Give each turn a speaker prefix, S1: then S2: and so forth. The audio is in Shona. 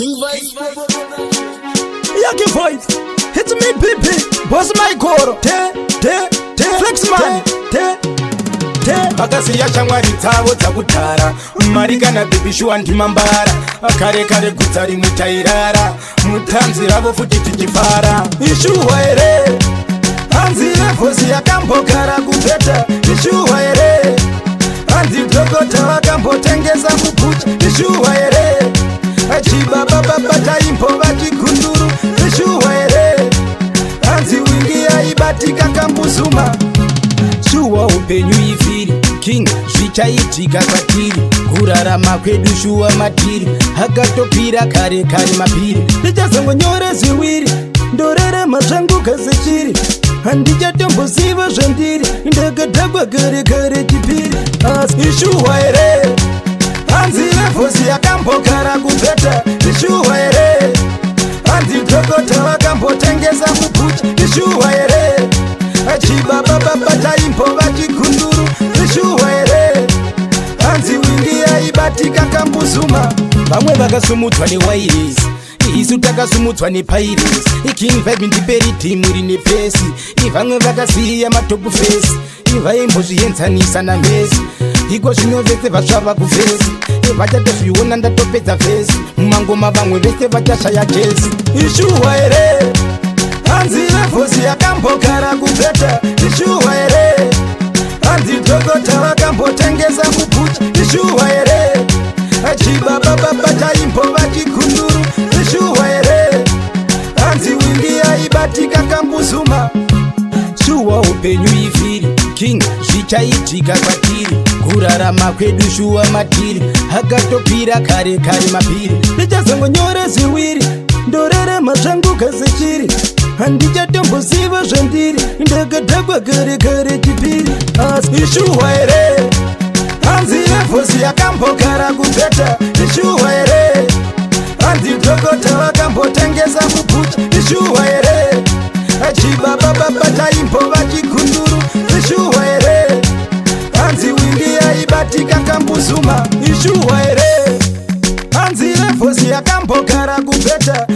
S1: King Vibes
S2: Yaki voice. It's me, PP. Boss Michael. Te, te, te. Flex man. Te, te.
S3: Vakasiya shamwari dzavo dzakudhara, mari kana baby, shuwa ndimambara. Kare kare gudza rimwe tairara mutanzi ravo futi tichifara.
S2: Ishuwa here? Hanzi Levels yakambogara kubheta. Ishuwa here? Hanzi Dhokota vakambotengesa mubhucha. Ishuwa here? Chibaba baba taimbova chigunduru. Ishuwa here? Hanzi Wingi yaibatika kambuzuma.
S3: Shuwa upenyu ivhiri, king, zvichaitika kwatiri. Kurarama kwedu shuwa matiri akatopira kare kare mapiri.
S2: Ndichazongonyora zviwiri, ndorarama zvangu kasechiri, handichatomboziva zvandiri, ndakadhakwa kare kare chipiri. Asi ishuwa here? Hanzi Levels yakambogara kubheta. Ishuwa here? Hanzi Dhokota vakambotengesa mubhucha. Ishuwa here? Chibaba baba taimbova chigunduru. Ishuwa here? Hanzi Wingi yaibatika kambuzuma.
S3: Vamwe vakasumudzwa newairesi, isu takasumudzwa nepiracy. King Vibe, ndiperi timu rine pesi. Vamwe vakasiya matop face, vaimbozvienzanisa naMessi. Iko zvino vese vasvava kuvhesi, vachatozviona ndatopedza vhesi. Mumangoma vamwe vese vachashaya jesi.
S2: Ishuwa here? Hanzi Levels yakambogara kubheta. Ishuwa here? Hanzi Dhokota vakambotengesa mubhucha. Ishuwa here? Chibaba baba taimbova chigunduru. Ishuwa here? Hanzi Wingi yaibatika kambuzuma.
S3: Shuwa upenyu ivhiri, king, zvichaitika kwatiri. Kurarama kwedu shuwa matiri akatopira kare kare mapiri.
S2: Ndichazongonyora zviwiri, ndorarama zvangu kasechiri, handichatomboziva zvandiri, ndakadhakwa kare kare chipiri. Asi ishuwa here? Hanzi Levels yakambogara kubheta. Ishuwa here? Hanzi Dhokota vakambotengesa mubhucha. Ishuwa here? Chibaba baba taimbova chigunduru. Ishuwa here? Hanzi Wingi yaibatika kambuzuma. Ishuwa here? Hanzi Levels yakambogara kubheta.